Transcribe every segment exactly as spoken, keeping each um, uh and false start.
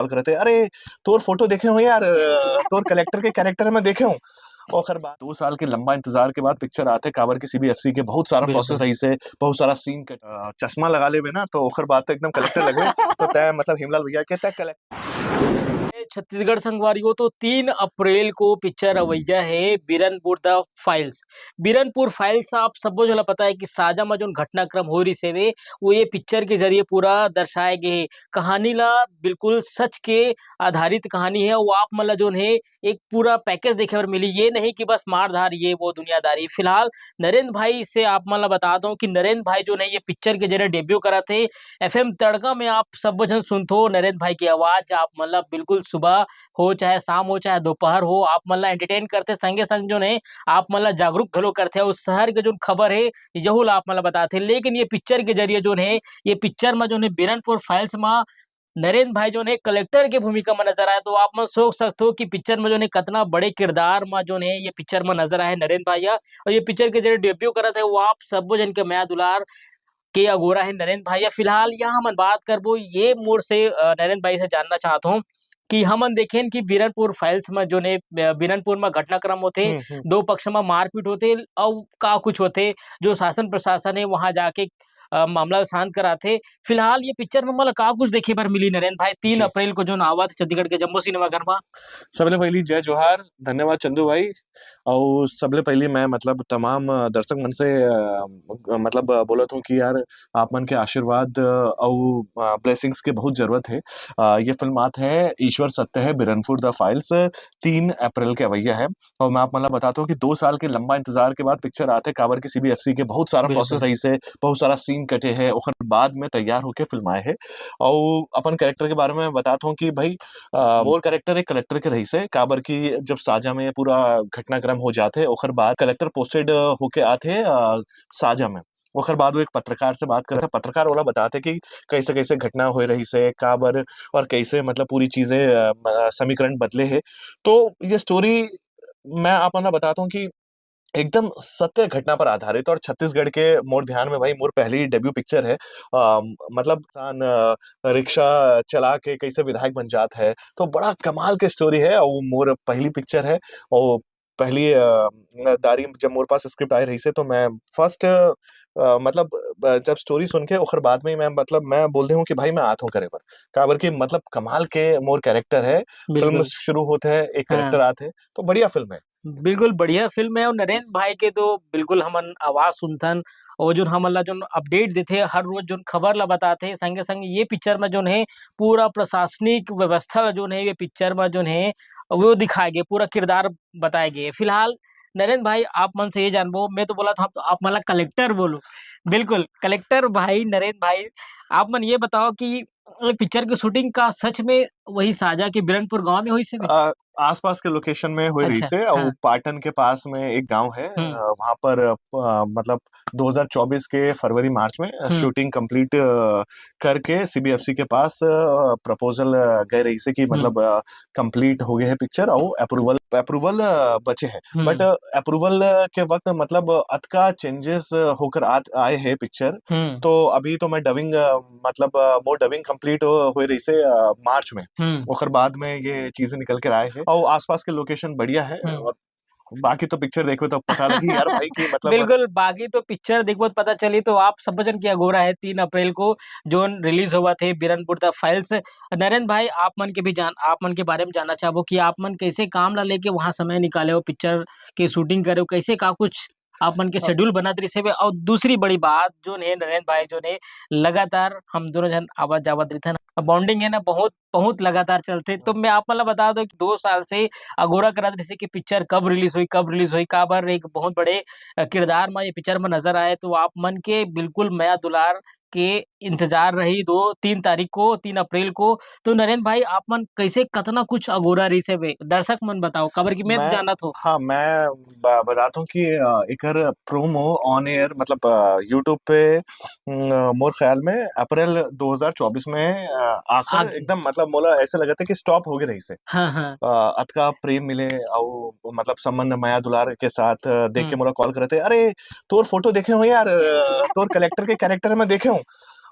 Call करत हे, "अरे, तोर फोटो देखे हों यार, अ, तोर कलेक्टर के कैरेक्टर में देखे हों।" ओखर बाद दो साल के लंबा इंतजार के बाद पिक्चर आथे, काबर कि सीबीएफसी के बहुत सारा बिल्कुल। प्रोसेस रहिस हे, बहुत सारा सीन कट, अ, चश्मा लगा लेबे ना, तो ओखर बाद तो एकदम कलेक्टर लगबे। तो तैं, मतलब, हेमलाल भैया के तैं कलेक्टर। ए, छत्तीसगढ़ संगवारी हो, तो तीन अप्रैल को पिक्चर अवैया हे Biranpur the files. Biranpur files आप सब्बो झन ला पता हे कि साजा म जोन घटनाक्रम हो रिहिस हवे, वो ये पिक्चर के जरिए पूरा दर्शाए गे हे। कहानी ला बिल्कुल सच के आधारित कहानी हे, वो आप मन ला जोन हे एक पूरा पैकेज देखे बर मिली। ये नहीं कि बस मार धार, ये वो दुनियादारी। फिलहाल नरेंद्र भाई से आप मन ला बता दो कि नरेंद्र भाई जोन हे ये पिक्चर के जरिए डेब्यू करत हे। एफएम तड़का में आप सब्बो झन सुनथो नरेंद्र भाई की आवाज, आप मन ला बिल्कुल सुबह हो, चाहे शाम हो, चाहे दोपहर हो, आप मन ला एंटरटेन करथे। संगे संग जोन हे, आप मन ला जागरूक घलो करथे। अउ शहर के जोन खबर हे, यहू ला आप मन ला बताथे। लेकिन ये पिक्चर के जरिए जोन हे, ये पिक्चर म जोन हे, बीरनपुर फाइल्स म नरेंद्र भाई जोन हे, कलेक्टर के भूमिका म नजर आए। तो आप मन सोच सकथो कि पिक्चर म जोन हे, कतना बड़े किरदार म जोन हे, ये पिक्चर म नजर आए हे नरेंद्र भाई ह। अउ ये पिक्चर के जरिए डेब्यू करत हे, वो आप सब्बो झन के मया दुलार के अगोरा हे नरेंद्र भाई ह। फिलहाल यहाँ हमन बात करबो ये मोर से, अ, नरेंद्र भाई से जानना चाहत हों कि हमन देखेन कि बीरनपुर फाइल्स म जोन हे, अ, बीरनपुर म घटनाक्रम होथे, हम्म, हम्म। दो पक्ष म मारपीट होथे, अउ का कुछ होथे, जो शासन प्रशासन हे वहाँ जाके, अ, मामला शांत कराथे। फिलहाल ये पिक्चर म मोला का कुछ देखे बर मिली नरेंद्र भाई, तीन जी। अप्रैल को जोन आवत हे छत्तीसगढ़ के जम्मो सिनेमाघर म? सबले पहिली जय जोहार, धन्यवाद चंदू भाई। अउ सबले पहिली मैं, मतलब, तमाम, अ, दर्शक मन से, अ, मतलब, अ, बोलत हूँ कि यार, आप मन के आशीर्वाद, अ, अउ, अ, ब्लेसिंग्स के बहुत जरूरत हे। अ, ये फिल्म आत हे ईश्वर सत्य हे, बीरनपुर द फाइल्स, तीन अप्रैल के अवैया हे। अउ मैं आप मन ला बतात हूँ कि दो साल के लंबा इंतजार के बाद पिक्चर आत हे, काबर कि सीबीएफसी के बहुत सारा बिल्कुल। प्रोसेस रहिस हे, बहुत सारा सीन कटे हे, ओखर बाद में तैयार होके फिल्म आए हे। अउ अपन कैरेक्टर के बारे में बतात हूँ कि भाई, अ, मोर कैरेक्टर एक कलेक्टर के रहिस हे, काबर कि जब साजा में पूरा घटनाक्रम हो जात हे, ओखर बाद कलेक्टर पोस्टेड, अ, होके आत हे, अ, साजा में। ओखर बाद वो एक पत्रकार से बात करत हे, पत्रकार वाला बतात हे कि कैसे-कैसे घटना होए रहिस हे, काबर और कैसे, मतलब, पूरी चीजें, अ, म-, समीकरण बदले हे। तो ये स्टोरी मैं आप मन ला बतात हूँ कि एकदम सत्य घटना पर आधारित और छत्तीसगढ़ के मोर ध्यान में भाई मोर पहली डेब्यू पिक्चर हे। अ, मतलब, इंसान, अ, रिक्शा चला के कैसे विधायक बन जात हे, तो बड़ा कमाल के स्टोरी हे। अउ मोर पहली पिक्चर हे, अउ पहली, अ, दारी जब मोर पास स्क्रिप्ट आए रहिस हे, तो मैं फर्स्ट, अ, मतलब, अ, जब स्टोरी सुन के ओखर बाद में मैं, मतलब, मैं बोल दे हूँ कि भाई मैं आत हूँ करे बर, काबर कि, मतलब, कमाल के मोर कैरेक्टर हे। फिल्म बिल्कुल। शुरू होत हे, एक हाँ। कैरेक्टर आत हे, तो बढ़िया फिल्म हे। बिल्कुल बढ़िया फिल्म हे, अउ नरेंद्र भाई के तो बिल्कुल हमन आवाज सुनथन, अउ जोन हमन ला जोन अपडेट देथे, हर रोज जोन खबर ला बताथे, संगे संग ये पिक्चर में जोन हे पूरा प्रशासनिक व्यवस्था ला जोन हे ये पिक्चर में जोन हे वो दिखाए गे, पूरा किरदार बताए गे। फिलहाल नरेंद्र भाई, आप मन से ये जानबो, मैं तो बोलत हूँ आप, आप मन ला कलेक्टर बोलो, बिल्कुल कलेक्टर भाई, नरेंद्र भाई, आप मन ये बताओ कि ये पिक्चर की शूटिंग का सच में वही साजा के बिरनपुर गांव में होइस हे? अ, आसपास के लोकेशन में होए अच्छा, रहिस हे, अउ हाँ। पाटन के पास में एक गांव हे, हम्म। अ, वहाँ पर, अ, मतलब, दो हज़ार चौबीस के फरवरी मार्च में, अ, हम्म। शूटिंग कंप्लीट, अ, करके सीबीएफसी के पास, अ, प्रपोजल, अ, गए रहिस हे कि, हम्म। मतलब, अ, कंप्लीट हो गए हे पिक्चर अउ अप्रूवल, अप्रूवल, अ, बचे हे। हम्म। बट, अ, अप्रूवल के वक्त, मतलब, अतका चेंजेस होकर आत-, आए हे पिक्चर। हम्म। तो अभी तो मैं डबिंग, अ, मतलब, अ, मोर डबिंग कंप्लीट हो-, होए रहिस हे, अ, मार्च में। हम्म। ओकर बाद में ये चीजें निकल के आए हे। अउ आसपास के लोकेशन बढ़िया हे। हम्म। और बाकी तो पिक्चर देखबे तो पता लगी यार भाई कि, मतलब, बिल्कुल, बाकी तो पिक्चर देखबो तो पता चली। तो आप सब्बो झन के अगोरा हे तीन अप्रैल को जोन रिलीज होवत हे बीरनपुर द फाइल्स। नरेंद्र भाई, आप मन के भी जान-, आप मन के बारे में जानना चाहबो कि आप मन कैसे काम ला लेके वहाँ समय निकाले हो, पिक्चर के शूटिंग करे हो, कैसे का कुछ आप मन के हाँ। शेड्यूल बनत रहिस हे? अउ दूसरी बड़ी बात जोन हे नरेंद्र भाई, जोन हे लगातार हम दोनों झन आवत जावत रहिथन, बॉन्डिंग हे ना, बहुत, बहुत लगातार चलथे। तो हाँ। मैं आप मन ला बता दो कि दो साल से अगोरा करत रहिस हे कि पिक्चर कब रिलीज होही, कब रिलीज होही, काबर एक बहुत बड़े, अ, किरदार म ये पिक्चर म नजर आए, तो आप मन के बिल्कुल मया दुलार के इंतजार रही दो, तीन तारीख को, तीन अप्रैल को। तो नरेंद्र भाई, आप मन कैसे कतना कुछ अगोरा रहिस हे बे? दर्शक मन बताओ, काबर कि मैं तो मैं, जानत हों। हाँ, मैं ब-, बतात हूँ कि, अ, एकर प्रोमो ऑन एयर, मतलब, अ, YouTube पे, उम, मोर ख्याल में अप्रैल दो हज़ार चौबीस में, अ, आखिर आखिरी। एकदम, मतलब, मोला ऐसे लगत हे कि स्टॉप हो गए रहिस हे। हाँ, हाँ। अ, अतका प्रेम मिले अउ, मतलब, सम्मान मया दुलार के साथ, अ, देख के हम्म। मोला कॉल करत हे, "अरे, तोर फोटो देखे हों यार, अ, तोर कलेक्टर के कैरेक्टर में देखे हों।"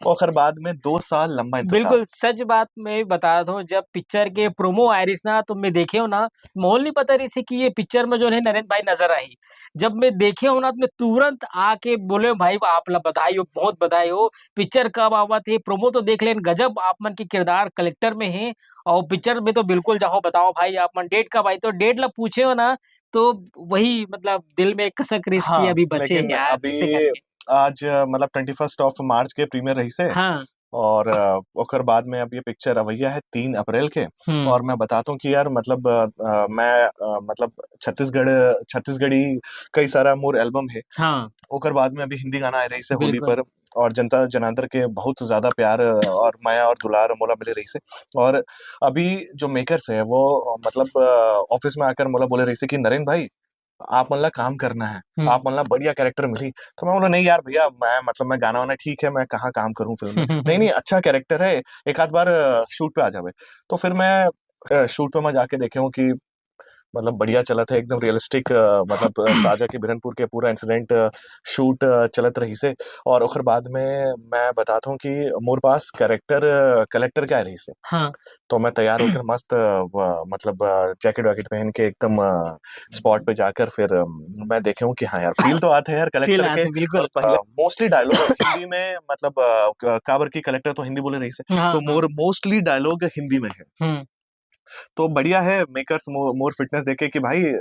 ओकर बाद में दो साल लंबा इंतजार। बिल्कुल सच बात मैं बता रहा हूँ, जब पिक्चर के प्रोमो आए रहिस ना, तो मैं देखे हूँ ना, मोला नहीं पता रहिस कि ये पिक्चर में जो है नरेंद्र भाई नजर आही। जब मैं देखे हूँ ना, तो मैं तुरंत आके बोले, "भाई, आप ला बधाई हो, बहुत बधाई हो, पिक्चर कब आवत है?" प्रोमो तो देख लेन, गजब आप मन के किरदार कलेक्टर में है, और पिक्चर में तो बिल्कुल जाओ, बताओ भाई, आप मन डेट कब आई? तो डेट ला पूछे हो ना, तो वही, मतलब, दिल में एक कसक रहिस कि हाँ, अभी बचे लेकिन यार, ऐसे अभी करके। आज, अ, मतलब ट्वेंटी फर्स्ट ऑफ मार्च के प्रीमियर रहिस हे। हाँ। और, अ, ओकर बाद में अब ये पिक्चर अवइया है तीन अप्रैल के। हम्म। और मैं बताता हूँ कि यार, मतलब, अ, अ, मैं, अ, मतलब छत्तीसगढ़, छत्तीसगढ़ी कई सारा मोर एल्बम है। हाँ। ओकर बाद में अभी हिंदी गाना आए रहिस हे होली बिल्कुल। पर, और जनता जनार्दन के बहुत ज्यादा प्यार, अ, और मया और दुलार मोला मिले रहिस हे। और अभी जो मेकर्स है वो, अ, मतलब, अ, ऑफिस में आकर मोला बोले रहिस हे कि नरेंद्र भाई, आप मन ला काम करना है, हम्म। आप मन ला बढ़िया कैरेक्टर मिली। तो मैं बोला, "नहीं यार भैया, मैं, मतलब, मैं गाना वाना ठीक है, मैं कहाँ काम करूँ फिल्म में?" "नहीं, नहीं, अच्छा कैरेक्टर है, एक आध बार, अ, शूट पे आ जावे।" तो फिर मैं, अ, शूट पे मैं जाके देखे हूँ कि, मतलब, बढ़िया चलत है, एकदम रियलिस्टिक, अ, मतलब, अ, साजा के बिरनपुर के पूरा इंसिडेंट, अ, शूट, अ, चलत रहिस हे। और ओकर बाद में मैं बताता हूँ कि मोर पास कैरेक्टर, अ, कलेक्टर के आए रहिस हे। हाँ। तो मैं तैयार होकर मस्त, अ, व-, मतलब, अ, जैकेट वैकेट पहन के एकदम, अ, स्पॉट पे जाकर फिर, अम, मैं देखे हूँ कि हाँ यार, फील तो आते हैं यार कलेक्टर आते के। हैं, बिल्कुल। और, अ, मोस्टली डायलॉग हिंदी में, मतलब, अ, क-, काबर की कलेक्टर तो हिंदी बोले रहिस हे, हाँ, तो हाँ। मोर मोस्टली डायलॉग हिंदी में है। हम्म। तो बढ़िया है मेकर्स मो-, मोर फिटनेस देखे कि भाई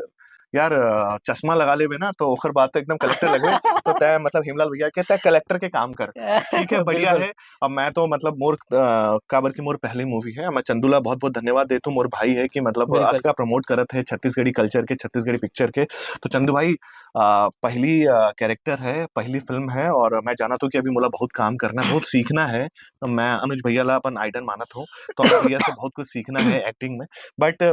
यार, अ, चश्मा लगा लेबे ना तो ओकर बाद तो एकदम कलेक्टर लगबे। तो तैं, मतलब, हेमलाल भैया के तैं कलेक्टर के काम कर। ठीक है, बढ़िया बिल्कुल। है। अब मैं तो, मतलब, मोर, अ, काबर की मोर पहली मूवी है, मैं चंदू ला बहुत-बहुत धन्यवाद देथूँ, मोर भाई है कि, मतलब, बिल्कुल। अतका प्रमोट करत है छत्तीसगढ़ी कल्चर के, छत्तीसगढ़ी पिक्चर के। तो चंदू भाई, अ, पहली, अ, कैरेक्टर है, पहली फिल्म है और मैं जानत हूँ कि अभी मोला बहुत काम करना है, बहुत सीखना है। तो मैं अनुज भैया ला अपन आइडल मानत हूँ, तो अनुज भैया से बहुत कुछ सीखना है एक्टिंग में। बट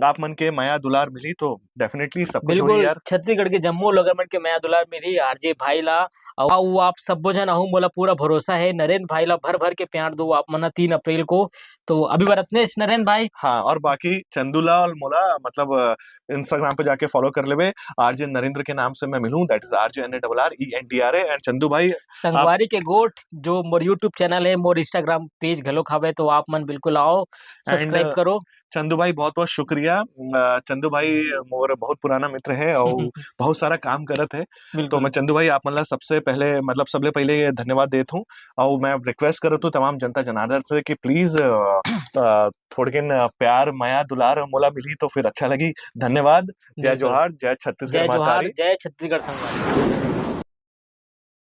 आप मन के मया दुलार मिली तो डेफिनेटली सब कुछ होही बिल्कुल, यार। छत्तीसगढ़ के जम्मो लोगन मन के मया दुलार मिली आरजे भाई ला। अउ आप सब्बो झन आहू, मोला पूरा भरोसा है, नरेंद्र भाई ला भर-भर के प्यार दो आप मन ह तीन अप्रैल को। तो अभी बर अतनेच नरेंद्र भाई। हाँ, और बाकी चंदू ला और मोला, मतलब, अ, Instagram पे जाके फॉलो कर लेबे, आरजे नरेंद्र के नाम से मैं मिलूँ, that is R J N A R R E N D R A, and Chandu भाई, आप संगवारी के गोठ, जो मोर YouTube चैनल है, मोर Instagram पेज घलोक हवे, तो आप मन बिल्कुल आओ, सब्सक्राइब And करो। चंदू भाई, बहुत-बहुत शुक्रिया। अ, चंदू भाई मोर बहुत पुराना मित्र है और बहुत सारा काम करत है। तो बिल्कुल। मैं चंदू भाई, आप मन ला सबसे पहले, मतलब, सबले पहले ये धन्यवाद देत हूँ और मैं रिक्वेस्ट करत हूँ तमाम जनता जनार्दन से कि प्लीज, अ, अ, थोड़किन, अ, प्यार, मया, दुलार मोला मिली तो फिर अच्छा लगी। धन्यवाद। जय बिल्कुल। जोहार, जय छत्तीसगढ़ जय जोहार, महतारी। जय छत्तीसगढ़ संगवारी।